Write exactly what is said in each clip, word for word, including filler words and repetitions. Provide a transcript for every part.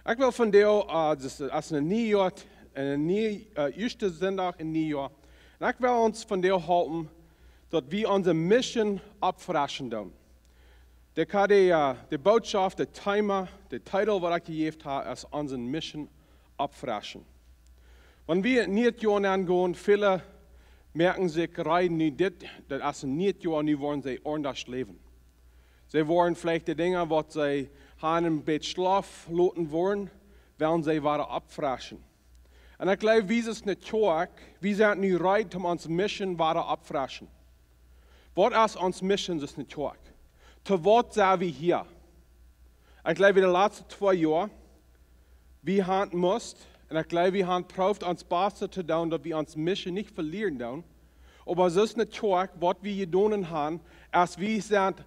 Ekj well vondoag, äh, daut es een Niejoa, een nie, äh, ieeschte Sindach en Niejoa. Un ekj well ons vondoag halpen, daut wie onse Mission oppfreschen doonen. De, de, äh, de Bootschoft, de Thema, de Titel, waut ekj jejäft hab, es onse Mission oppfreschen. Wan wie en daut Joa aungonen, väle moaken sikj reed nu dit, daut es en daut Joa, nu woaren see aundasch läwen. See woaren veleicht de Dinja, waut see han een bät schlof loten woaren, wellen see wada oppfreschen. Un ekj jleew, wie aus ne Kjoakj, wie sent nu reed, om onse Mission wada oppfreschen. Waut es onse Mission aus ne Kjoakj? To waut sent wie hia? Ekj jleew, de latste twee Joa, wie han must, un ekj jleew, wie han proowt ons Bastet to doonen, daut wie onse Mission nich velieren doonen. Oba aus ne Kjoakj, waut wie jedonen han, es wie sent,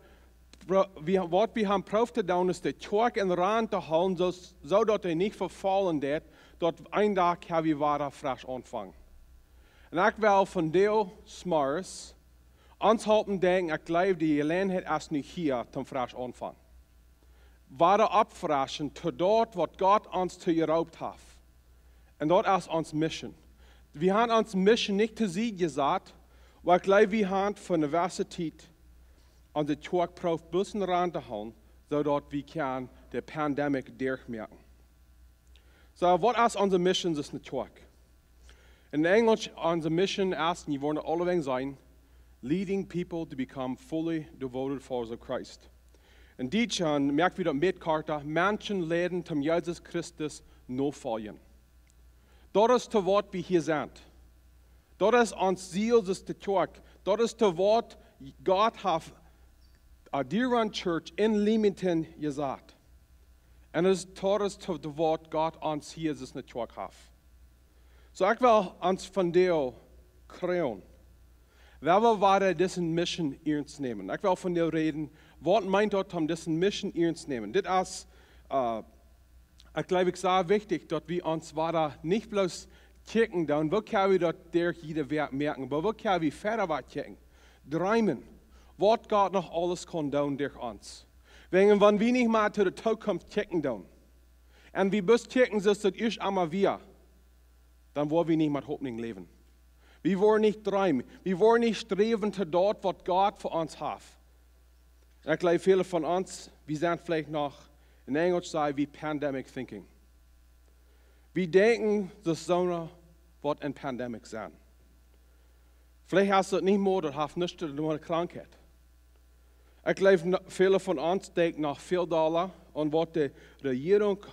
pro-, wie, waut wie han proowt to doonen, es de Kjoakj en Rand to hoolen, soo, soo daut dee nich vefaulen deit, daut een Dach ha wie wada fresch aunfangen. Un ekj well vondoag zemorjes ons halpen denkjen, ekj jleew, de Jeläajenheit es nu hia, om fresch aunfangen. Wada oppfreschen to daut, waut Gott ons to jeroopt haft. Un daut es onse Mission. Wie han onse Mission nich to Sied jesat, oba ekj jleew, wie han fa ne jewesse Tiet onse Kjoakj proowt bloos en Rand to hoolen, soo daut wie kjennen de Pandemie derchmoaken. Soo, waut es onse Mission aus ne Kjoakj? En Enjlisch, onse Mission es, un jie woaren aulawäajen seenen, leading people to become fully devoted followers of Christ. En Dietsch, dan moak wie daut een bät korta, Menschen leiden, om Jesus Christus notofoljen. Daut es to waut wie hia sent. Daut es ons Ziel aus de Kjoakj. Daut es to waut Gott haft, äh, Deer Run Church en Leamington jesat. Un daut es, daut es to, to waut Gott ons hia aus ne Kjoakj haft. Soo, ekj well ons vondoag kjrieen, woo wie wada dise Mission iernst nämen. Ekj well vondoag räden, waut meent daut, om dise Mission iernst nämen? Dit es, äh, ekj jleew, ekj saj wichtich, daut wie ons wada nich bloos kjikjen doonen, woo kjenn wie daut derch jieda Wäakj moaken, oba woo kjenn wie wieda waut kjikjen? Dreemen, waut Gott noch aules kaun doonen derch ons. Wäajen, wan wie nich mea to de Tookunft kjikjen doonen, un wie bloos kjikjen, soo aus daut ieescht emol wia, dan woa wie nich met Hopninj läwen. Wie woaren nich dreemen. Wie woaren nich sträwen to daut, waut Gott fa ons haft. Un ekj jleew, väle von ons, wie sent veleicht noch, en Enjlisch saj wie pandemic thinking. Wie denkjen, daut soone waut en Pandemie sent. Veleicht hast du daut nich mea, daut haft nuscht to doonen met Krankheit. Ekj jleew, no-, väle von ons denkjen noch väl dolla aun waut de Rejierunk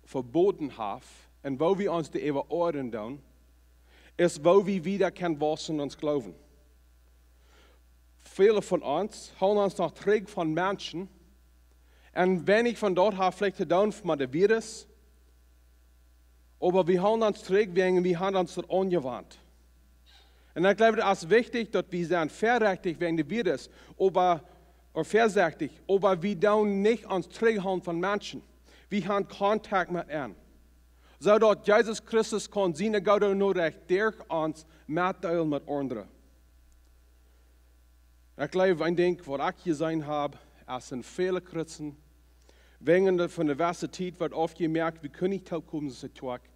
vebooden haft un woo wie ons doaräwa oajren doonen, aus woo wie wieda kjennen wausen en ons Gloowen. Väle von ons hoolen ons noch trigj von Menschen, un weinich von daut haft veleicht to doonen met de Virus, oba wie hoolen ons trigj, wäajen wie han ons daut aunjewant. Un ekj jleew, daut es wichtich, daut wie sent väasechtich wäajen de Virus, oba, ooda väasechtich, oba wie doonen nich ons trigjhoolen von Menschen. Wie han Kontakt met an. Soo daut Jesus Christus kaun siene goode Norecht derch ons metdeelen met aundre. Ekj jleew, een Dinkj, waut ekj jeseenen hab, es en väle Christen, wäajen de, von de jewesse Tiet woat oft jemoakt, wie kjennen nich toopkomen, soo aus de Kjoakj.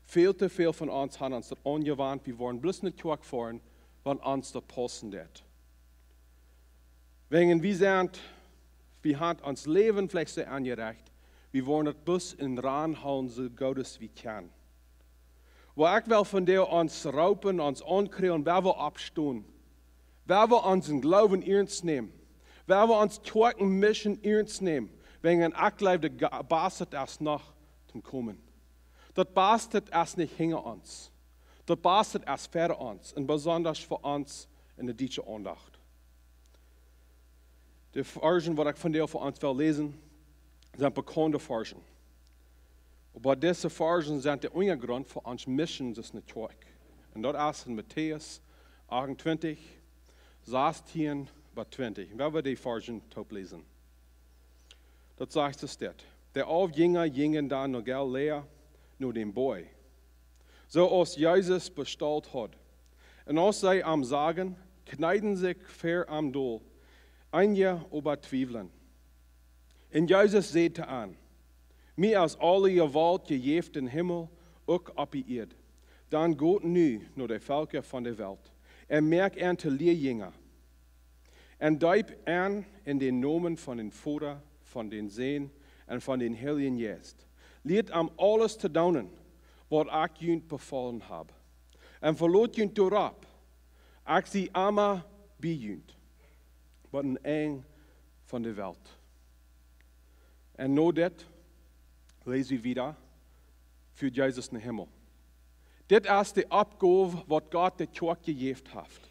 Väl to väl von ons han ons daut aunjewant, wie woaren bloos no de Kjoakj foaren, wan ons daut paussen deit. Wäajen wie sent, wie han ons Läwen veleicht soo enjerecht, wie woaren daut bloos en Rand hoolen, soo goot aus wie kjennen. Oba ekj well vondoag ons roopen, ons aunkjrieen, woo wie oppstonen, woo wie onsen Gloowen iernst nämen, woo wie onse Kjoakjen Mission iernst nämen, wäajen ekj jleew, de Ga-, Bastet es noch to komen. Daut Bastet es nich hinja ons. Daut Bastet es ver ons, un besonda fa ons en de dietsche Aundacht. De Varschen, waut ekj vondoag fa ons well läsen, sent bekaunde Varschen. Oba dise Varschen sent de Unjagrunt fa ons Mission aus ne Kjoakj. Un daut es en Matäus achtuntwintich, sastieen bat twintich. Un wie wellen dee Varschen toop läsen. Daut sajcht soo dit: De alf Jinja jinjen dan no Galiläa, no dän Boajch, soo aus Jesus bestalt haud. Un aus see am sagen, kjneeden sikj ver am dol, eenje oba twiewelden. Un Jesus säd to an: Mie es aule Jewault jejäft em Himmel, uk opp de Ieed. Dan got nu no de Velkja von de Welt un moakt an to Lieejinja un deept an en dän Nomen von dän Voda, von dän Sän un von dän Heiljen Jeist. Lieet an aules to doonen, waut ekj junt befolen hab. Un veloot junt doaropp, ekj sie emma bie junt, bat aum Enj von de Welt. Un no dit läs wie wieda, fua Jesus nom Himmel. Dit es de Oppgow, waut Gott de Kjoakj jejäft haft.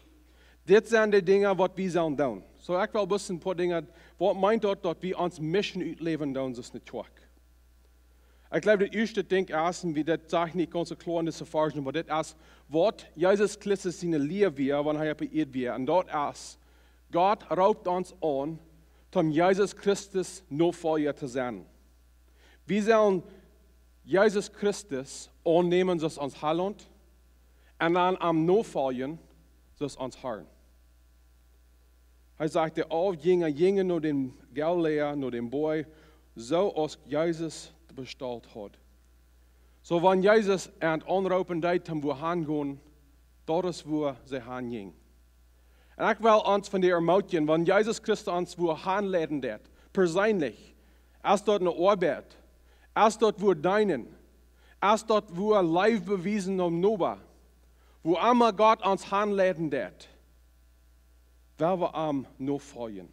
Dit sent de Dinja, waut wie sellen doonen. Soo, ekj well bloos een poa Dinja, waut meent daut, daut wie ons Mission utläwen doonen, soo aus de Kjoakj? Ekj jleew, daut ieeschte Dinkj es, un wie, daut sach ekj nich gaunz soo kloa en dise Varschen, oba dit es, waut Jesus Christus siene Lia wia, wan hee opp de Ieed wia. Un daut es, Gott roopt ons aun, om Jesus Christus Nofolja to sennen. Wie sellen Jesus Christus aunnämen, soo aus ons Heilaunt, un dan am nofoljen, soo aus ons Herr. Hee sajcht, de aule Jinja jinjen no dän Galiläa, no dän Boajch, soo aus Jesus bestalt haud. Soo, wan Jesus an aunroopen deed, dan wua han gonen, daut es wua see han jinjen. Un ekj well ons von dee ermootjen, wan Jesus Christus ons wua han leiden deed, perseenlich, es daut ne Oabeit, es daut wua deenen, es daut wua Leew bewiesen aum Noba, wua emma Gott ons han leiden deed, well wie am nofoljen.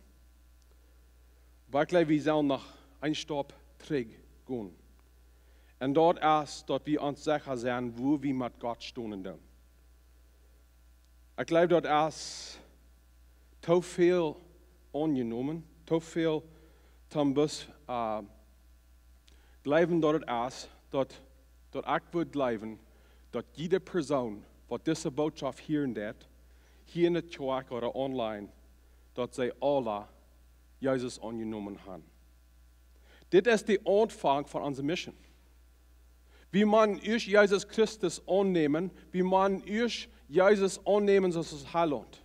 Oba ekj jleew, wie sellen noch een Staup trigj gonen. Un daut es, daut wie ons secha sent, wua wie met Gott stonen doonen. Ekj jleew, daut es too väl aunjenomen, too väl toom bloos, äh, jleewen, daut et es, daut, daut ekj wudd jleewen, daut jiede Persoon, waut dise Botschaft hieren deit, hia en de Kjoakj ooda online, daut see aule Jesus aunjenomen han. Dit es de Aunfank von onse Mission. Wie motten ieescht Jesus Christus aunnämen, wie motten ieescht Jesus aunnämen, soo aus ons Heilaunt.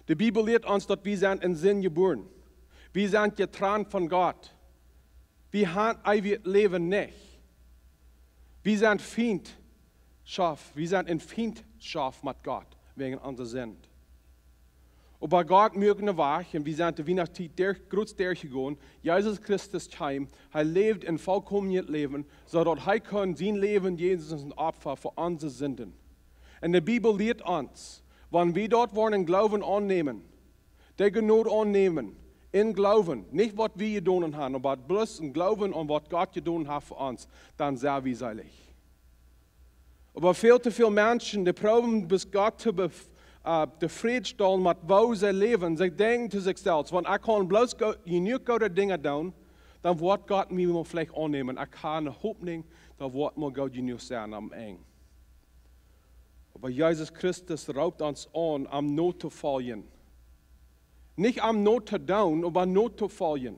De Bibel lieet ons, daut wie sent en Sind jebuaren. Wie sent jetrant von Gott. Wie han eewjet Läwen nich. Wie sent Fientschoft, wie sent en Fientschoft met Gott, wäajen onse Sind. Oba Gott muak ne Wajch, un wie sent de Wienachtstiet derch, groot derchjegonen. Jesus Christus kjeem, hee läwd een volkomenet Läwen, soo daut hee kunn sien Läwen jäwen aus een Opfa fa onse Sinden. Un de Bibel lieet ons, wan wie daut woaren em Gloowen aunnämen, de Jnod aunnämen, em Gloowen, nich waut wie jedonen han, oba bloos em Gloowen aun waut Gott jedonen haft fa ons, dan sent wie seelich. Oba väl too väl Menschen, dee proowen bloos Gott to bef-, äh, tofrädstalen met woo see läwen. See denkjen to sikj selfst, wan ekj kaun bloos go-, jenuach goode Dinja doonen, dan woat Gott mie mol veleicht aunnämen. Ekj hab ne Hopninj, daut woat mol goot jenuach sennen aum Enj. Oba Jesus Christus roopt ons aun, am notofoljen. Nich am notodoonen, oba notofoljen.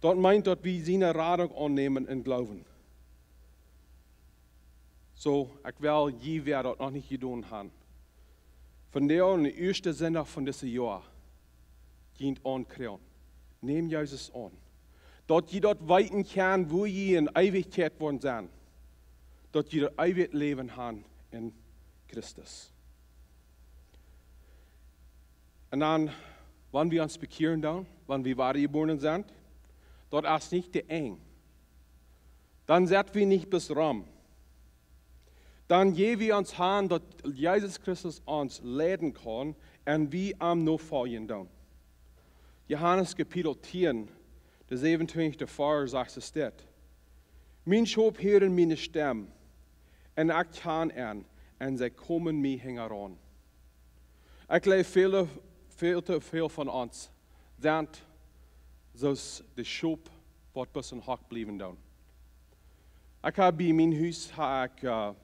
Daut meent, daut wie siene Radunk aunnämen em Gloowen. Soo, ekj well jie, wäa daut noch nich jedonen han, vondoag, dän ieeschten Sindach von dit Joa, junt aunkjrieen. Nämt Jesus aun. Daut jie daut weeten kjennen, wua jie en Eewichkjeit woaren sennen. Daut jie daut eewje Läwen han en Christus. Un dan, wan wie ons bekjieren doonen, wan wie wadajebuaren sent, daut es nich daut Enj. Dan sent wie nich bloos rom. Dan jäw wie ons han, daut Jesus Christus ons leiden kaun un wie am nofoljen doonen. Johanes Kapitel tieen, de säwenuntwintichste Varsch sajcht et dit: Mien Schop hieren miene Stemm, un ekj kjan an, un see komen mie hinjaraun. Ekj jleew, väle, väl too väl von ons sent soo aus de Schop, waut bloos em Hock bliewen doonen. Ekj hab bie mien Hus, hab ekj, äh,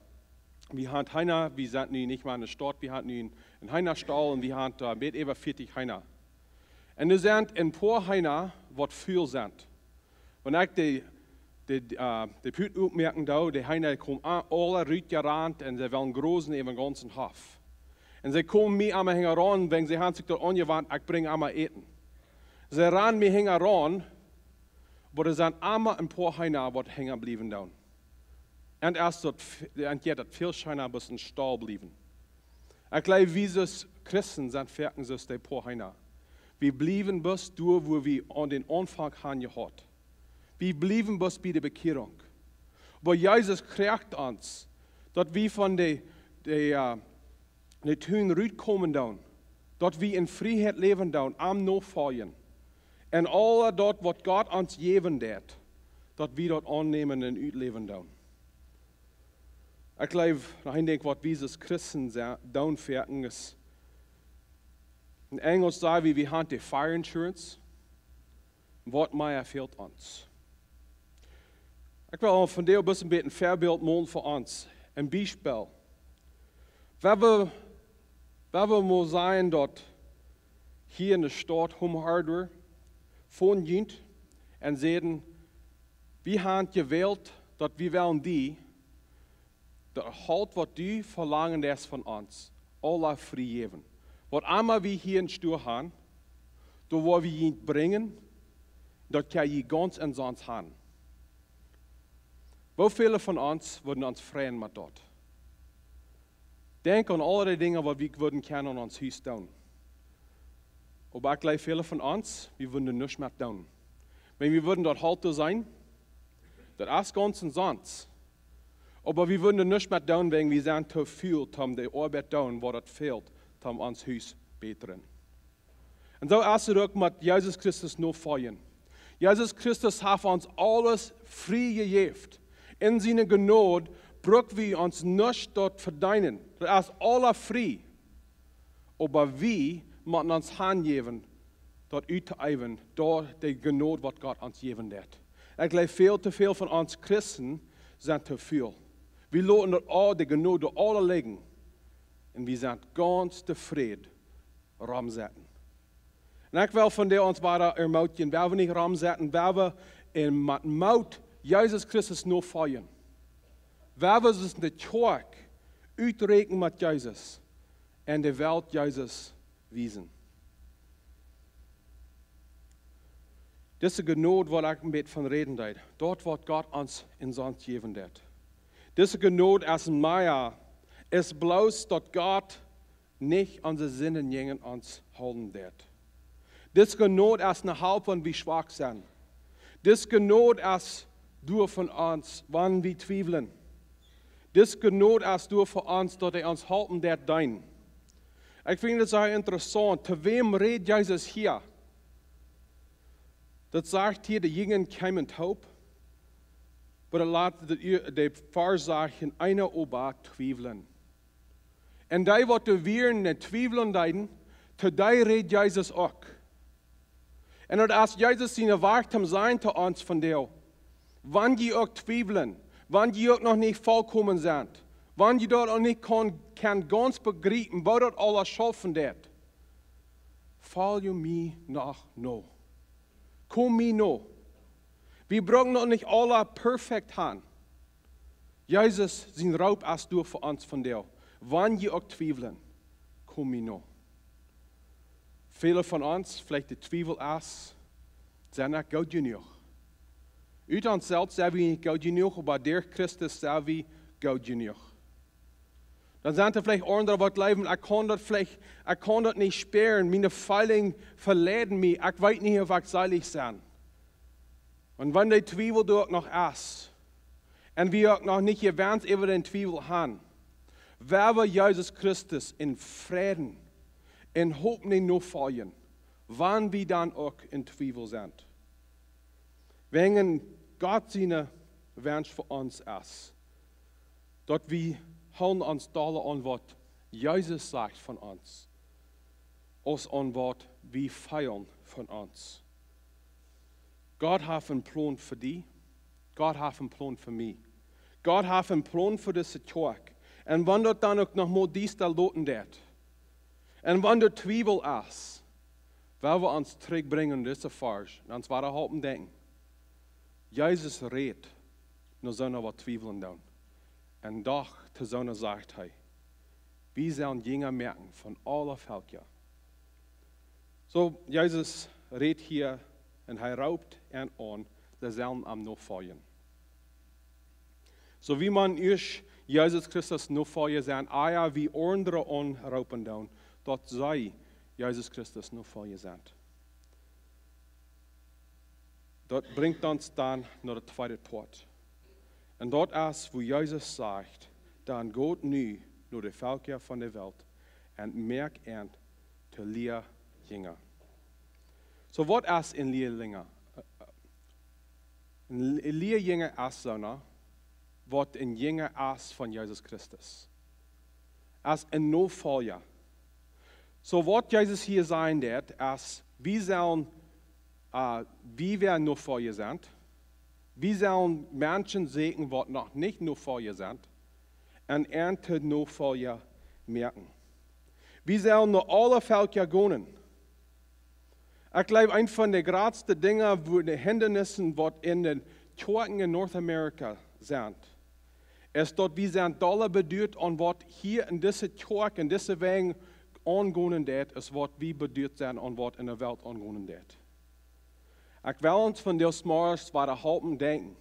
wie haben Heena, wie sent nu nich mea en de Staut, wie haben nu een, een Heenastaul un wie haben, äh, een bät äwa vieetich Heena. Un doa sent een poa Heena, waut ful sent. Wan ekj de, de, äh, de Put opmoaken doo, de Heena komen aun, aule rutjerant un see wellen grozen äwa dän gaunzen Hoff. Un see komen mie emma hinjaraun, wäajen see haben sikj daut aunjewant, ekj brinj emma Äten. See rannen mie hinjaraun, Oba doa sent emma een poa Heena waut henjen bliewen doonen. Un es daut, un jeit daut väl scheena bloos em Staul bliewen. Ekj jleew, wie aus Christen sent foaken soo aus dee poa Heena. Wie bliewen bloos doa, wua wie aun dän Aunfank han jehaut. Wie bliewen bloos bie de Bekjierunk. Oba Jesus kjricht ons, daut wie von de, de, äh, de Tun rutkomen doonen, daut wie en Frieheit läwen doonen, am nofoljen. Un aul daut waut Gott ons jäwen deit, daut wie daut aunnämen un utläwen doonen. Ekj jleew, noch een Dinkj waut wie aus Christen sa-, doonen foaken es, en Enjlisch saj wie, wie han de fire insurance. Waut mea fält ons? Ekj well vondoag een bät een Väabilt molen fa ons. Een Biespel. Wie wellen, wie wellen mol sajen daut hia en de Staut Home Hardware phoned un säden, wie han jewält daut wie wellen die daut Holt waut du velangen deist von ons, aula frie jäwen. Waut emma wie hia em Stua han, doa woa wie junt brinjen, daut jie gaunz omsonst han. Woo väle von ons wudden ons freien met daut? Denkj aun aul dee Dinja waut wie wudden kjennen aun ons Hus doonen. Oba ekj jleew väle von ons, wie wudden nuscht met doonen. Wan wie wudden daut Holt seenen, daut es gaunz omsonst. Oba wie wudden nuscht met doonen, wäajen wie sent too ful, om de Oabeit doonen, waut daut fält, om ons Hus bätren. Un soo es et uk met Jesus Christus nofoljen. Jesus Christus haft ons aules frie jejäft. En siene Jnod bruck wie ons nuscht daut vedeenen. Daut es aula frie. Oba wie motten ons hanjäwen, daut uttoäwen, derch de Jnod waut Gott ons jäwen deit. Ekj jleew, väl too väl von ons Christen sent too ful. Wie loten daut aul, de Jnod doa aula lijen. Un wie sent gaunz tofräd romsetten. Un ekj well vondoag ons wada ermootjen, wie wellen nich romsetten, wie wellen en met Moot Jesus Christus nofoljen. Wie wellen ons de Kjoakj uträkjen met Jesus un de Welt Jesus wiesen. Dise Jnod, waut ekj een bät von räden deed, daut waut Gott ons omsonst jäwen deit. Dise Jnod es mea, es bloos daut Gott nich onse Sinden jäajen ons hoolen deit. Dise Jnod es ne Help, wan wie schwak sent. Dise Jnod es doa fa ons, wan wie twiewlen. Dise Jnod es doa fa ons, daut hee ons halpen deit deenen. Ekj finj daut sea interessaunt. Too wäm rät Jesus hia? Daut sajcht hia, de Jinja kjeemen toop, oba daut lat de, de Varsch sajen, eena oba twiewlen. Un dee waut doa wieren un twiewlen deeden, too dee rät Jesus uk. Un daut es Jesus sien Wajch toom sajen to ons vondoag: Wan jie uk twiewlen, wan jie uk noch nich volkomen sent, wan jie daut noch nich kaun, kaun gaunz bejriepen, woo daut aules schaufen deit, follow me noch no. Komm mie no. Wie brucken noch nich aula perfekt han. Jesus sien Roop es doa fa ons vondoag. Wan jie uk twiewlen, komm mie no. Väle von ons, veleicht de Twiewel es, sent ekj goot jenuach? Ut ons selfst sent wie nich goot jenuach, oba derch Christus sent wie goot jenuach. Dan sent doa veleicht aundre waut jleewen, ekj kaun daut veleicht, ekj kaun daut nich spieren, miene Feelinj veleiden mie, ekj weet nich auf ekj seelich sie. Un wan de Twiewel doa uk noch es, un wie uk noch nich jewennt äwa dän Twiewel han, woa wie Jesus Christus en Fräd un Hopninj nofoljen, wan wie dan uk en Twiewel sent. Wäajen Gott sien Wunsch fa ons es, daut wie hoolen ons dolla aun waut Jesus sajcht von ons, aus aun waut wie feelen von ons. Gott haft een Plon fa die. Gott haft een Plon fa mie. Gott haft een Plon fa dise Kjoakj. Un wan daut dan uk noch mol diesta loten deit, un wan doa Twiewel es, woa wie ons trigjbrinjen en dise Varsch un ons wada halpen denkjen. Jesus rät no soone waut twiewlen doonen. Un doch to soone sajcht hee: Wie sellen Jinja moaken von aule Velkja. Soo, Jesus rät hia un hee roopt an aun, see sellen am nofoljen. Soo aus wie ieescht Jesus Christus Nofolja sent, ea wie aundre aunroopen doonen, daut see Jesus Christus Nofolja sent. Daut brinjt ons dan no daut tweede Poat. Un daut es, wua Jesus sajcht: "Dan got nu no de Velkja von de Welt un moakt an to Lieejinja." Soo, waut es een Lieejinja? Een Lieejinja es soona, waut een Jinja es von Jesus Christus. Es een Nofolja. Soo, waut Jesus hia sajen deit, es, wie sellen, äh, wie woaren Nofolja sennen. Wie sellen Menschen sajen, waut noch nich Nofolja sent, un an to Nofolja moaken. Wie sellen no aule Velkja gonen. Ekj jleew, eent von de jratste Dinja, wua de Hindernissen, waut en de Kjoakjen en North America sent, es daut wie sent dolla beduat aun waut hia en dise Kjoakj, en dise Wäaj aungonen deit, aus waut wie beduat sent aun waut en de Welt aungonen deit. Ekj well ons vondoag zemorjes wada halpen denkjen,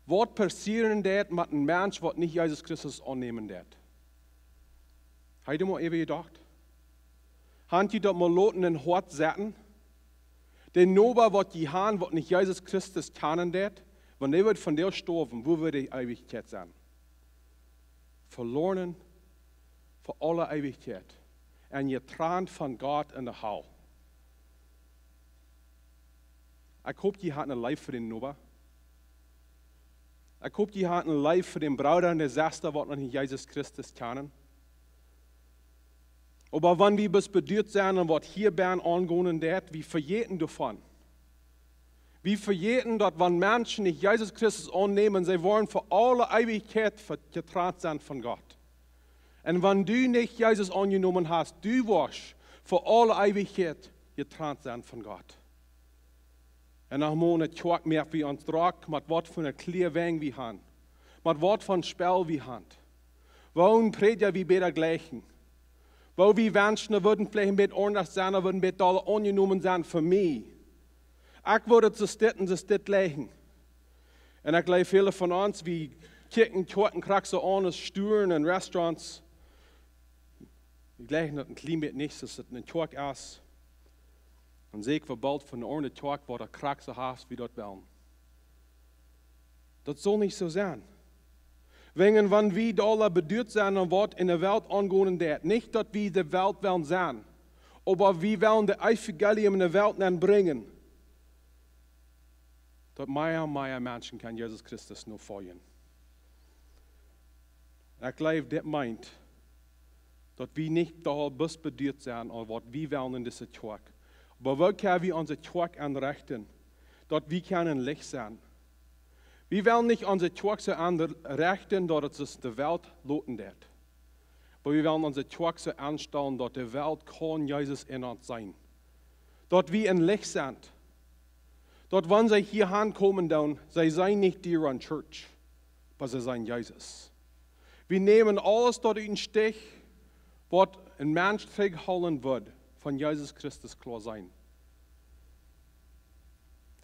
waut passieren deit met een Mensch, waut nich Jesus Christus aunnämen deit. Hab jie mol äwa jedocht? Hab jie daut mol loten em Hoat setten? De Noba, waut jie haben, waut nich Jesus Christus kjanen deit, wan dee wudd vondoag stoawen, wua wudd dee Eewichkjeit sennen? Veloaren fa aule Eewichkjeit. Un jetrant von Gott en de Hal. Ekj hop, jie haben eene Leew fa dän Noba. Ekj hop, jie haben eene Leew fa dän Brooda un de Sesta, waut noch nich Jesus Christus kjanen. Oba wan wie bloos beduat sent aun waut hia benne aungonen deit, wie vejäten doavon. Wie vejäten daut, wan Menschen nich Jesus Christus aunnämen, see woaren fa aule Eewichkjeit ve-, jetrant sennen von Gott. Un wan du nich Jesus aunjenomen hast, du woascht fa aule Eewichkjeit jetrant sennen von Gott. Un noch mol, enne Kjoakj moak wie ons drock met waut fa eene Kjleedung wie haben, met waut fa een Spell wie haben, woo een Prädja wie bäta jlikjen, woo wie wenschen, wie wudden veleicht een bät aundasch sennen, wie wudden een bät dolla aunjenomen sennen fa mie. Ekj wudd soo sitten, soo dit jlikjen. Un ekj jleew, väle von ons, wie kjikjen Kjoakjen krakjt soo aun aus Stuaren un Restaurants. Wie jlikjen daut een kjlien bät nich, soo aus daut enne Kjoakj es. Un secha wie boolt von de aundre Kjoakj, waut daut krakjt soo haft, wie daut wellen. Daut saul nich soo sennen. Wäajen wan wie dolla beduat sent aun waut en de Welt aungonen deit, nich daut wie de Welt wellen sennen, oba wie wellen daut Evangelium en de Welt nenbrinjen, daut mea un mea Menschen kjennen Jesus Christus nofoljen. Ekj jleew, dit meent, daut wie nich dolla bloos beduat sent aun waut wie wellen en dise Kjoakj, oba woo kjenn wie onse Kjoakj enrechten, daut wie kjennen Licht sennen. Wie wellen nich onse Kjoakj soo enrechten, daut et de Welt loten deit. Oba wie wellen onse Kjoakj soo aunstalen, daut de Welt kaun Jesus en ons seenen. Daut wie een Licht sent. Daut wan see hia aunkomen, dan, see seenen nich Deer Run Church, oba see seenen Jesus. Wie nämen aules daut ut dän Stich, waut een Mensch trigjhoolen wudd, von Jesus Christus kloa seenen.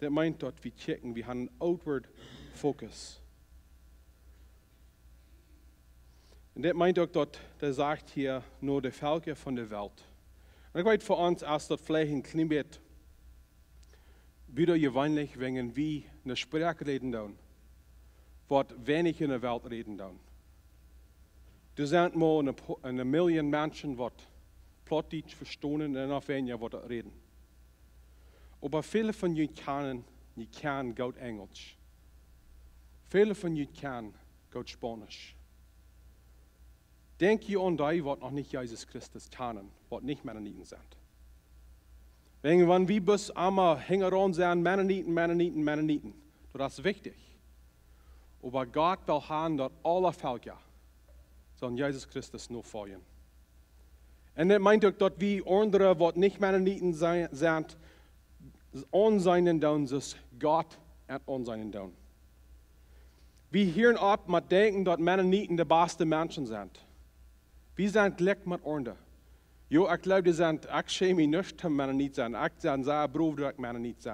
Daut meent daut wie kjikjen, wie haben een outward focus. Un daut meent uk daut hee sajcht hia no de Velkja von de Welt. Un ekj weet, fa ons es daut veleicht een kjlien bät butajeweenlich, wan wie eene Sproak räden doonen, waut weinich en de Welt räden doonen. Doa sent mau een po-, eene Million Menschen, waut Plautdietsch vestonen un noch weinja, waut daut räden. Oba väle von junt kjennen, jie kjennen goot Enjelsch. Väle von junt kjennen goot Spaunisch. Denkj jie aun dee, waut noch nich Jesus Christus kjennen, waut nich Mennoniten sent. Wäajen wan wie bloos emma hinjaraun sent, Mennoniten, Mennoniten, Mennoniten, daut es wichtich. Oba Gott well haben, daut aule Velkja sellen Jesus Christus nofoljen. Un daut meent uk, daut wie aundre, waut nich Mennoniten sent, sent, aunseenen doonen, soo aus Gott an aunseenen doonen. Wie hieren opp met denkjen, daut Mennoniten de baste Menschen sent. Wie sent jlikj met aundre. Jo, ekj jleew, dee sent, ekj schäm mie nich, om Mennonit sennen. Ekj sie sea froo, daut ekj Mennonit sie.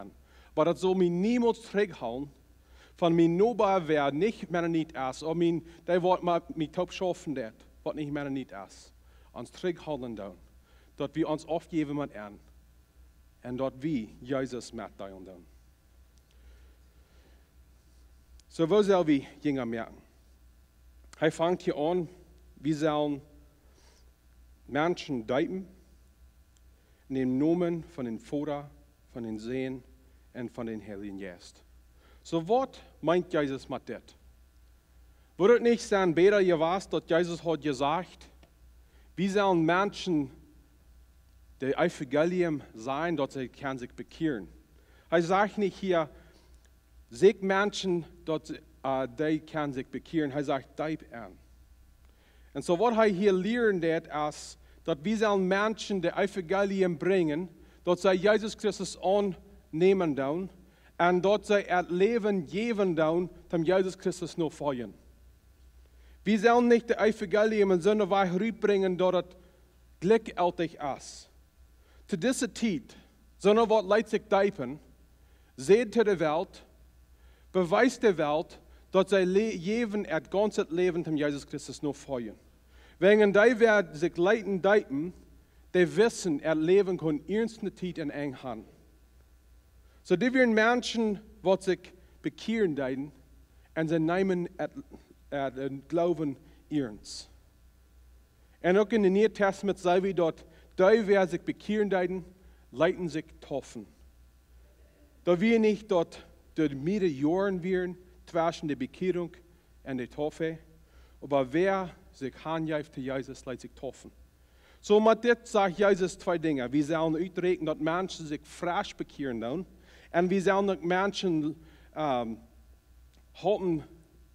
Oba daut saul mie niemols trigjhoolen von mien Noba, wäa nich Mennonit es, ooda mien, dee waut met mie toop schaufen deit, waut nich Mennonit es, ons trigjhoolen doonen, daut wie ons aufjäwen met an un daut wie Jesus metdeelen doonen. Soo, woo sell wie Jinja moaken? Hee fangt hia aun, wie sellen Menschen deepen en dän Nomen von dän Voda, von dän Sän un von dän Heiljen Jeist. Soo, waut meent Jesus met dit? Wudd daut nich sennen bäta jewast, daut Jesus haud jesajcht, wie sellen Menschen daut Evangelium sajen, daut see kjennen sikj bekjieren? Hee sajcht nich hia, sieekjt Menschen, daut, äh, dee kjennen sikj bekjieren. Hee sajcht, deep an. Un soo waut hee hia lieren deit, es, daut wie sellen Menschen daut Evangelium brinjen, daut see Jesus Christus aunnämen doonen, un daut see äa Läwen jäwen doonen, om Jesus Christus notofoljen. Wie sellen nich daut Evangelium en soone Wies rutbrinjen, daut et jlikjjeltich es. To dise Tiet, sonda waut leet sikj deepen, säd to de Welt, bewiest de Welt, daut see le-, jäwen äa gaunzet Läwen om Jesus Christus notofoljen. Wäajen dee, wäa sikj leeten deepen, dee wisten, äa Läwen kunn irjent ne Tiet een Enj han. Soo, dit wieren Menschen, waut sikj bekjieren deeden, un see neemen äa, äa, dän Gloowen irjent. Un uk en daut Niee Tastament seenen wie daut, dee, wäa sikj bekjieren deeden, leeten sikj deepen. Daut wia nich daut doa miere Joaren wieren tweschen de Bekjierunk un de Deepen, oba wäa sikj hanjeef to Jesus, leet sikj deepen. Soo met dit sajcht Jesus twee Dinja. Wie sellen uträakjnen, daut Menschen sikj fresch bekjieren doonen. Un wie sellen uk Menschen, ähm, halpen,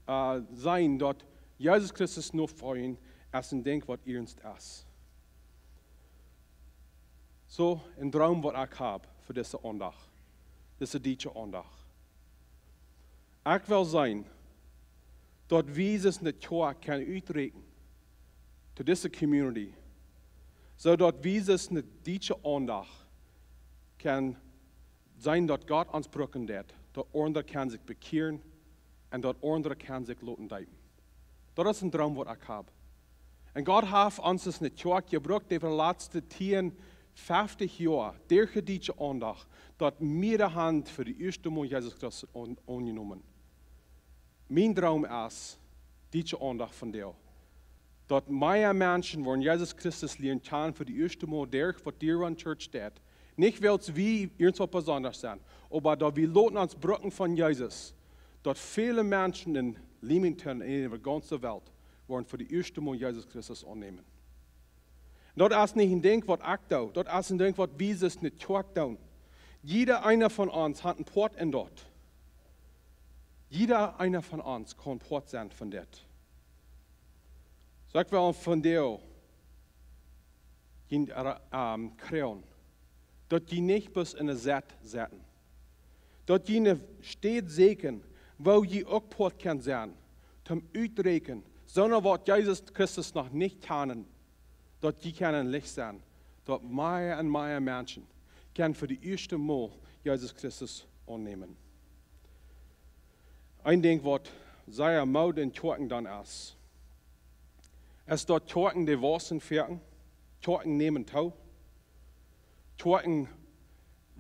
äh, seenen, daut Jesus Christus notofoljen es een Dinkj, waut irjent es. Soo, een Droom, waut ekj hab fa dise Aundacht, dise dietsche Aundacht. Ekj well seenen, daut wie soo aus ne Kjoakj kjennen uträakjnen to dise community, soo daut wie soo aus ne dietsche Aundacht kjennen seenen, daut Gott ons brucken deit, daut aundre kjennen sikj bekjieren un daut aundre kjennen sikj loten deepen. Daut es een Droom, waut ekj hab. Un Gott haft ons aus ne Kjoakj jebrukt äwa de latste tieen, feftich Joa, derch de dietsche Aundacht, daut miere Haunt fa de ieeschte Mol Jesus Christus aun-, aunjenomen. Mien Droom es, dietsche Aundacht vondoag, daut mea Menschen woaren Jesus Christus lieren kjanen fa de ieeschte Mol derch waut Deer Run Church deit. Nich wiels wie irjent waut besondasch sent, oba daut wie loten ons brucken von Jesus, daut väle Menschen en Leamington un en de gaunze Welt woaren fa de ieeschte Mol Jesus Christus aunnämen. Daut es nich een Dinkj, waut ekj doo. Daut es een Dinkj, waut wie soo aus ne Kjoakj doonen. Jieda eena von ons haft een Poat en daut. Jieda eena von ons kaun Poat sennen von dit. Soo, ekj well vondoag junt, ähm, kjrieen, daut jie nich bloos enne Sied setten. Daut jie ne Städ sieekjen, wua jie uk Poat kjennen sennen, toom uträakjnen, sonda waut Jesus Christus noch nich kjanen, daut jie kjennen Licht sennen, daut mea un mea Menschen kjennen fa de ieeschte Mol Jesus Christus aunnämen. Een Dinkj, waut sea moot en Kjoakjen dan es, es daut Kjoakjen, dee wausen foaken, Kjoakjen nämen too, Kjoakjen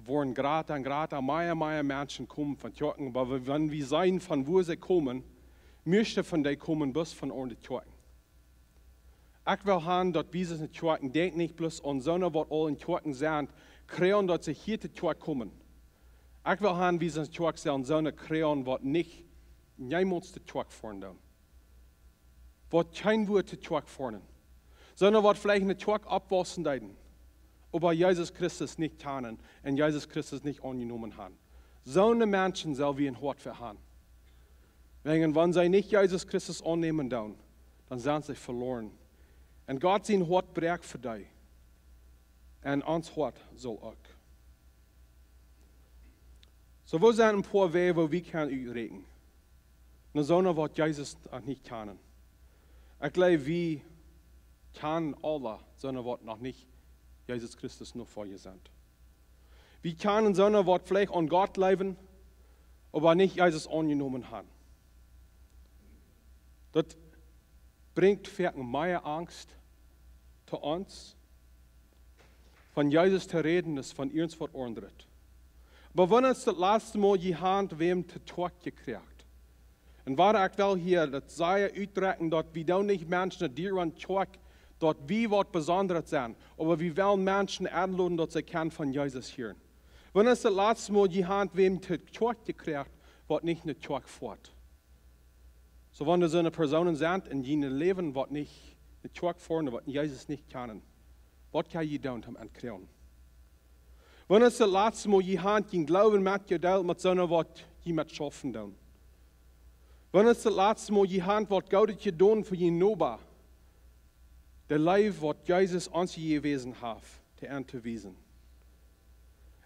woaren jrata un jrata, mea un mea Menschen komen von Kjoakjen, oba w-, wan wie seenen von wua see komen, mieeschte von dee komen bloos von aundre Kjoakjen. Ekj well han, daut wie soo aus ne Kjoakj, denkj nich bloos aun soone, waut aul en Kjoakjen sent, kjrieen, daut see hia to Kjoakj komen. Ekj well han, wie soo aus ne Kjoakj sellen soone kjrieen, waut nich niemols to Kjoakj foaren doonen, waut kjeen Wuat to Kjoakj foaren, sonda waut veleicht en de Kjoakj oppwausen deeden, oba Jesus Christus nich kjanen un Jesus Christus nich aunjenomen han. Soone Menschen sell wie een Hoat fa han. Wäajen wan see nich Jesus Christus aunnämen doonen, dan sent see veloaren. Un Gott sien Hoat brakjt fa dee. Un ons Hoat saul uk. Soo, wua sent een poa Wäaj, wua wie kjennen uträakjnen no soone, waut Jesus noch nich kjanen? Ekj jleew, wie kjanen aule soone, waut noch nich Jesus Christus Nofolja sent. Wie kjanen soone, waut veleicht aun Gott jleewen, oba nich Jesus aunjenomen haben. Daut brinjt foaken mea Angst to ons, von Jesus to räden, aus von irjent waut aundret. Oba wan es daut latste Mol jie haben wäm to Kjoakj jekjräajen? Un wua ekj well hia daut sea utdrekjen, daut wie dan nich Menschen de Däa aun Kjoakj, daut wie waut Besondret sent, oba wie wellen Menschen enloden, daut see kjennen von Jesus hieren. Wan es daut latste Mol jie haben wäm to Kjoakj jekjräajen, waut nich no Kjoakj foat? Soo, wan doa soone Persoonen sent en jun Läwen, waut nich no Kjoakj foaren, waut Jesus nich kjanen, waut kjenn jie doonen om an to kjrieen? Wan es daut latste Mol jie haben jun Gloowen metjedeelt met soone, waut jie met schaufen doonen? Wan es daut latste Mol jie haben waut Goodet jedonen fa jun Noba, de Leew, waut Jesus ons jewäsen haft, to an to wiesen?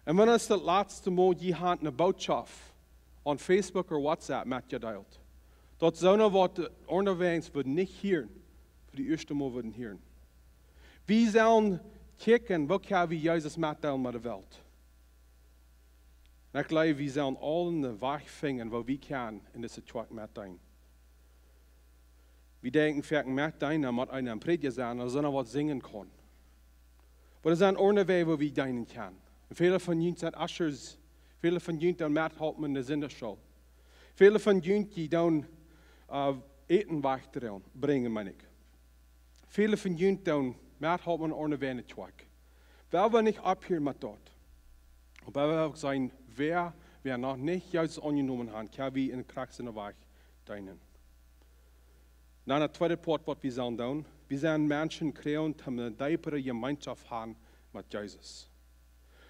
Un wan es daut latste Mol jie haben eene Bootschoft aun Facebook ooda WhatsApp metjedeelt, daut soone, waut onnewäajes wudden nich hieren, fa daut ieeschte Mol wudden hieren? Wie sellen kjikjen, woo kjenn wie Jesus metdeelen met de Welt? Un ekj jleew, wie sellen aule eenen Wajch finjen, woo wie kjennen en dise Kjoakj metdeelen. Wie denkjen foaken, metdeelen, dan mott eena een Prädja sennen, ooda soona, waut sinjen kaun. Oba doa sent aundre Wäaj, woo wie deenen kjennen. Un väle von junt sent Ushers, väle von junt doonen methalpen en de Sindachschool. Väle von junt, dee doonen, äh, Äten wajchbrinjen, meen ekj. Väle von junt doonen methalpen aun de Wienachtskjoakj. Wie wellen nich opphieren met daut. Oba wie wellen uk sennen, wäa, wäa noch nich Jesus aunjenomen haft, kjenn wie en Christen Wajch deenen. Dan daut tweede Poat, waut wie sellen doonen, wie sellen Menschen kjrieen, om eene deepere Jemeenschoft haben met Jesus.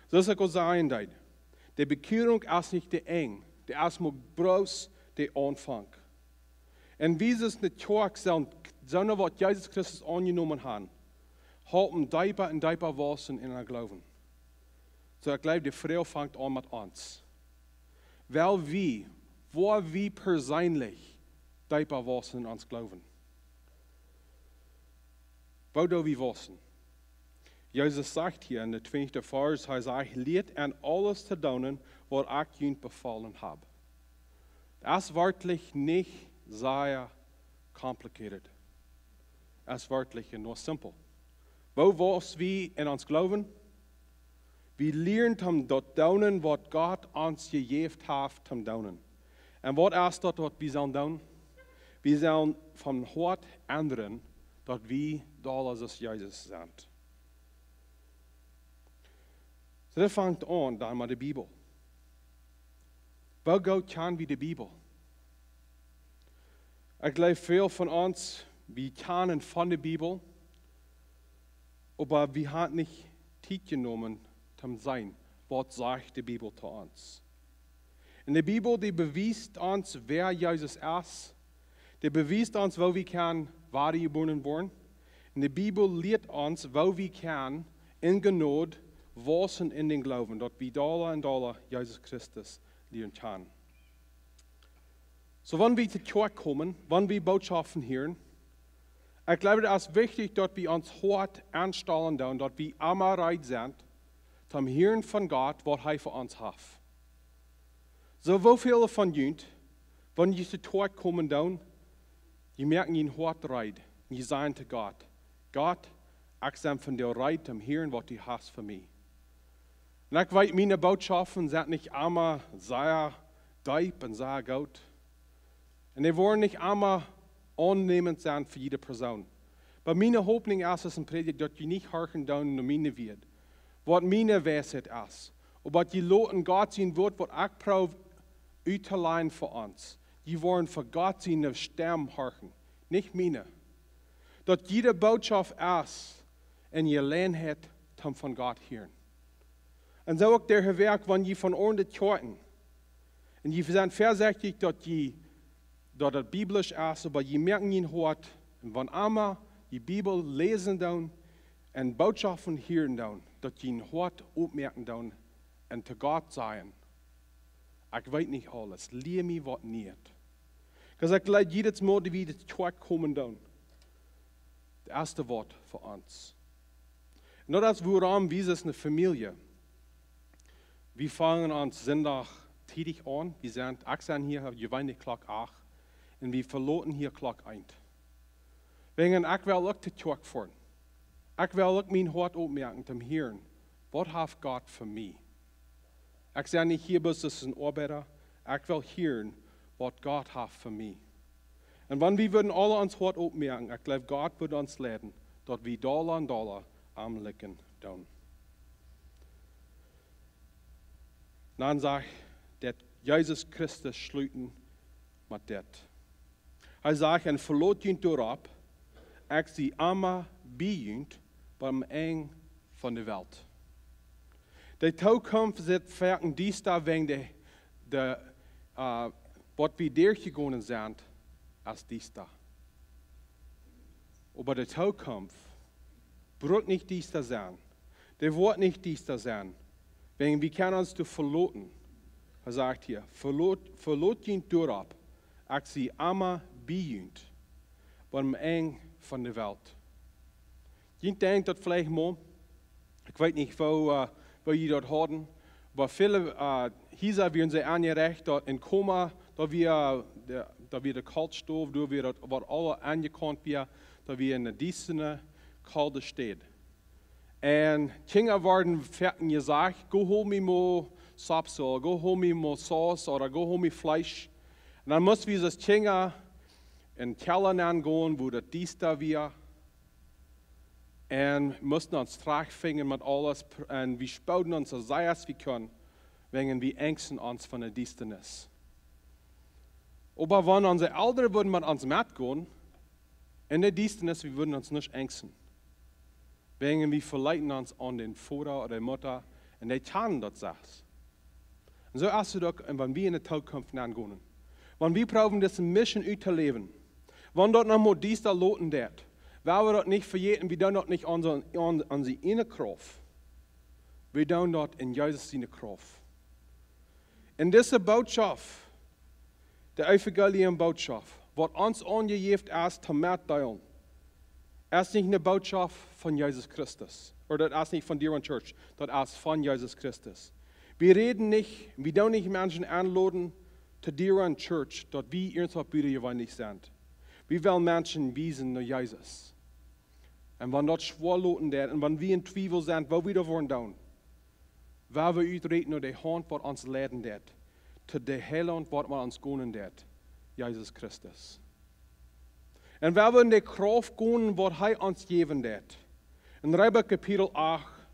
Soo aus ekj aul säd, de Bekjierunk es nich daut Enj, daut es mau bloos de Aunfank. Un wie aus ne Kjoakj sellen soone, waut Jesus Christus aunjenomen haben, halpen deepa un deepa wausen en äa Gloowen. Soo, ekj jleew, de Froag fangt aun met ons. Well wie, woa wie perseenlich deepa wausen en ons Gloowen? Woo doo wie wausen? Jesus sajcht hia en de twinjde Varsch, hee sajcht: "Lieet an aules to doonen, waut ekj junt befolen hab." Daut es werkjlich nich sea complicated. Daut es werkjlich nor simpel. Woo wausen wie en ons Gloowen? Wie lieren om daut doonen, waut Gott ons jejäft haft om doonen. Un waut es daut, waut wie sellen doonen? Wie sellen von Hoat endren, daut wie dolla aus Jesus sent. Soo, daut fangt aun dan met de Bibel. Woo goot kjann wie de Bibel? Ekj jleew, väl von ons, wie kjanen von de Bibel, oba wie haben nich Tiet jenomen, om to seenen, waut sajcht de Bibel to ons. Un de Bibel, dee bewiest ons, wäa Jesus es. Dee bewiest ons, woo wie kjennen wadajebuaren woaren. Un de Bibel lieet ons, woo wie kjennen en Jnod wausen en dän Gloowen, daut wie dolla un dolla Jesus Christus lieren kjennen. Soo, wan wie to Kjoakj komen, wan wie Bootschoften hieren, ekj jleew, daut es wichtich, daut wie ons Hoat aunstalen doonen, daut wie emma reed sent, om to hieren von Gott, waut hee fa ons haft. Soo, woo väle von junt, wan jie to Kjoakj komen doonen, jie moaken jun Hoat reed, un jie sajen to Gott: "Gott, ekj sie vondoag reed om to hieren, waut du hast fa mie." Un ekj weet, miene Bootschoften sent nich emma sea deep un sea goot. Un dee woaren nich emma aunnäment sennen fa jieda Persoon. Oba miene Hopninj es, aus een Prädja, daut jie nich horchen doonen no miene Wieed, waut miene Weisheit es, oba daut jie loten Gott sien Wort, waut ekj proow uttolajen fa ons. Jie woaren fa Gott siene Stemm horchen, nich miene. Daut jieda Bootschoft es eene Jeläajenheit, om von Gott hieren. Un soo uk de Woakj, wan jie von aundre Kjoakjen, un jie sent väasechtich, daut jie, daut daut biblisch es, oba jie moaken jun Hoat, un wan emma jie Bibel läsen doonen un Bootschoften hieren doonen, daut jie jun Hoat opmoaken doonen un to Gott sajen: "Ekj weet nich aules, lia mie waut Nieet." Because ekj jleew, jiedet Mol, daut wie to Kjoakj komen doonen, daut es daut Wuat fa ons. Un daut es, wuarom wie aus eene Famielje, Wie fangen aun Sindach tiedich aun. Wie sent, ekj sie hia jeweenlich Klock acht un wie veloten hia Klock eent. Wäajen ekj well uk to Kjoakj foaren. Ekj well uk mien Hoat opmoaken toom hieren, waut haft Gott fa mie? Ekj sie nich hia bloos aus een Oabeida. Ekj well hieren, waut Gott haft fa mie. Un wan wie wudden aule ons Hoat opmoaken, ekj jleew, Gott wudd ons leiden, daut wie dolla un dolla am likjen doonen. Dan sajcht daut Jesus Christus schluten met dit. Hee sajcht: "Un velot junt doaropp, ekj sie emma bie junt bat aum Enj von de Welt." De Tookunft sitt foaken diesta, wäajen de, de, äh, waut wie derchjegonen sent, es diesta. Oba de Tookunft brukt nich diesta sennen. Dee woat nich diesta sennen. Wäajen wie kjennen ons doaropp veloten. Hee sajcht hia: "Velot, velot junt doaropp, ekj sie emma bie junt bat aum Enj von de Welt." Jie denkjen daut veleicht mol, ekj weet nich, woo, äh, woo jie daut hauden, oba väle, äh, Hiesa wieren soo aunjerecht, daut en Koma, daut wia, de, daut wia de Koltstow, daut wia daut, waut aule aunjekaunt wia, daut wia eene diestne, kolde Städ. Un Kjinja worden foaken jesajcht: "Go hol mie mol Sopsel, go hol mie mol Saus, ooda go hol mie Fleesch." Un dan musten wie aus Kjinja en Kjalla nengonen, wua daut diesta wia. Un musten ons trajchtfinjen met aules, pr-, un wie spooden ons soo sea aus wie kunnen, wäajen wie enjsten ons von de Diestanis. Oba wan onse Elren wudden met ons metgonen, en de Diestanis, wie wudden ons nich enjsten. Wäajen wie veleeten ons aun dän Voda ooda de Mutta un dee kjanen daut selfst. Un soo es et uk, un wan wie en de Tookunft nengonen, wan wie proowen dise Mission uttoläwen, wan daut noch mol diesta loten deit, woa wie daut nich vejäten, wie doonen daut nich aun, aun, aun onse ieejne Krauft. Wie doonen daut en Jesus siene Krauft. Un dise Bootschoft, de Evangelium Bootschoft, waut ons aunjejäft es toom metdeelen, es nich eene Bootschoft von Jesus Christus. Ooda daut es nich von Deer Run Church, daut es von Jesus Christus. Wie räden nich, wie doonen nich Menschen enloden to Deer Run Church, daut wie irjentwaut butajeweenlich sent. Wie wellen Menschen wiesen no Jesus. Un wan daut schwoa loten deit, un wan wie en Twiewel sent, woo wie daut woaren doonen, woa wie uträden no de Haunt, waut ons leiden deit, to de Heilaunt, waut met ons gonen deit, Jesus Christus. Un woa wie en de Krauft gonen, waut hee ons jäwen deit. En Reema Kapitel acht,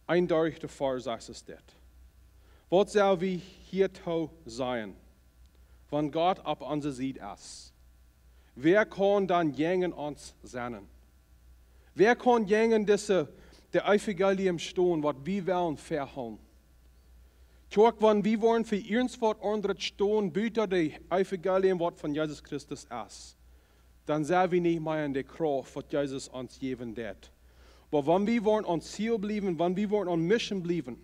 eent derch de Varsch sajcht et dit: "Waut sell wie hiatoo sajen? Wan Gott opp onse Sied es, wäa kaun dan jäajen ons sennen? Wäa kaun jäajen dise, de Evangelium stonen, waut wie wellen vehoolen?" Kjoakj, wan wie woaren fa irjentwaut aundret stonen, buta de Evangelium, waut von Jesus Christus es, dan sent wie nich mea en de Krauft, waut Jesus ons jäwen deit. Oba wan wie woaren aum Ziel bliewen, wan wie woaren aun Mission bliewen,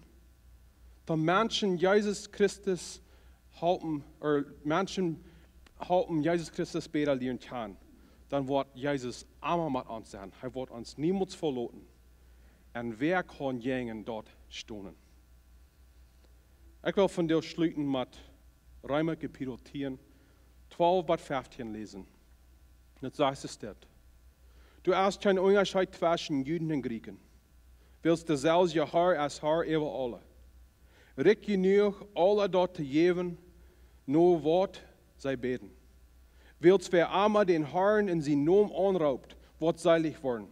dan Menschen Jesus Christus halpen, ooda Menschen halpen Jesus Christus bäta lieren kjanen, dan woat Jesus emma met ons sennen. Hee woat ons niemols veloten. Un wäa kaun jäajen daut stonen? Ekj well vondoag schluten met Reema Kapitel tieen, twalf bat fieftieen läsen. Daut sajcht et dit: "Doa es kjeen Unjascheet tweschen Juden un Griechen, wiels deeselwja Har es Har äwa aule, rikj jenuach aule daut to jäwen, no waut see bäden. Wiels wäa emma dän Harn en sienen Nomen aunroopt, woat seelich woaren.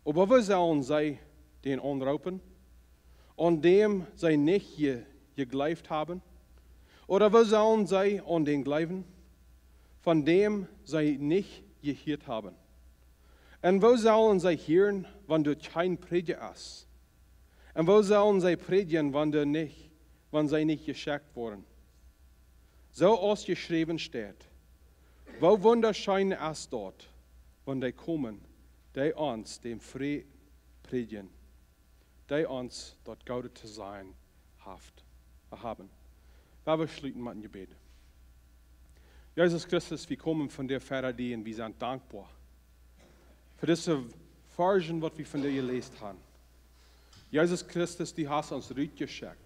Oba woo sellen see dän aunroopen, aun däm see nich je-, jejleeft haben? Ooda woo sellen see aun dän jleewen, von däm see nich jehieet haben? Un woo sellen see hieren, wan doa kjeen Prädja es? Un woo sellen see prädjen, wan doa nich, wan see nich jeschekjt woaren? Soo aus jeschräwen steit: Woo wundascheen es daut, wan dee komen, dee ons dän Fräd prädjen, dee ons daut Goode to sajen haft, haben." Woa wie schluten met een Jebäd. Jesus Christus, wie komen vondoag ver die un wie sent dankboa fa dise Varschen, waut wie vondoag jeläst haben. Jesus Christus, du hast ons rutjeschekjt.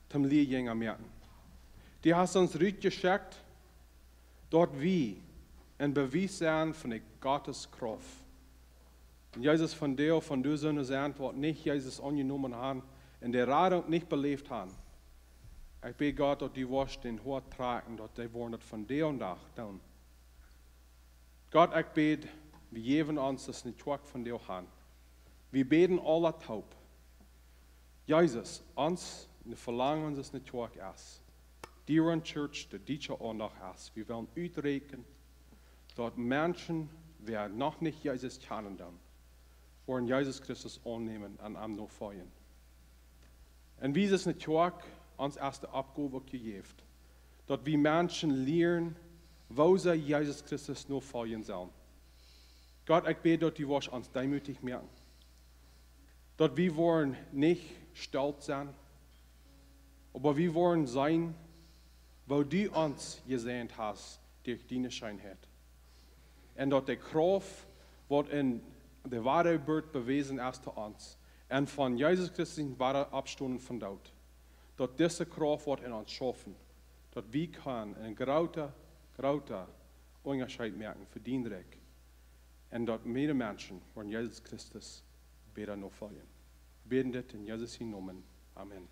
toom Lierjinja moaken. Du hast ons rutjeschekjt, daut wie een Bewies sent von de Gottes Krauft. Un Jesus, vondoag, wan doa soone sent, waut nich Jesus aunjenomen han un de Radunk nich beläft han, ekj bäd, Gott, daut du woascht dän Hoat trakjen, daut dee woaren daut vondoag dän Dach doonen. Gott, ekj bäd, wie jäwen ons aus ne Kjoakj vondoag han. Wie bäden aula toop. Jesus, ons, ne Velangen aus ne Kjoakj es, Dearborn Church, de dietsche Aundacht es, wie wellen uträakjen, daut Menschen, wäa noch nich Jesus kjanen doonen, woaren Jesus Christus aunnämen un am nofoljen. Un wie aus ne Kjoakj, ons es de Oppgow uk jejäft, daut wie Menschen lieren, woo see Jesus Christus nofoljen sellen. Gott, ekj bäd, daut du woascht ons deemootich moaken, daut wie woaren nich stolt sennen, oba wie woaren seenen, woo du ons jesäajent hast derch diene Scheenheit. Un daut de Krauft, waut en de Wadajeburt bewäsen es to ons, un von Jesus Christus sien Wadaoppstonen vom Doot, daut dise Krauft woat en ons schaufen, daut wie kjennen een groota, groota Unjascheet moaken fa dien Rikj. Un daut mea Menschen woaren Jesus Christus bäta nofoljen. Wie bäden dit en Jesus sien Nomen. Amen.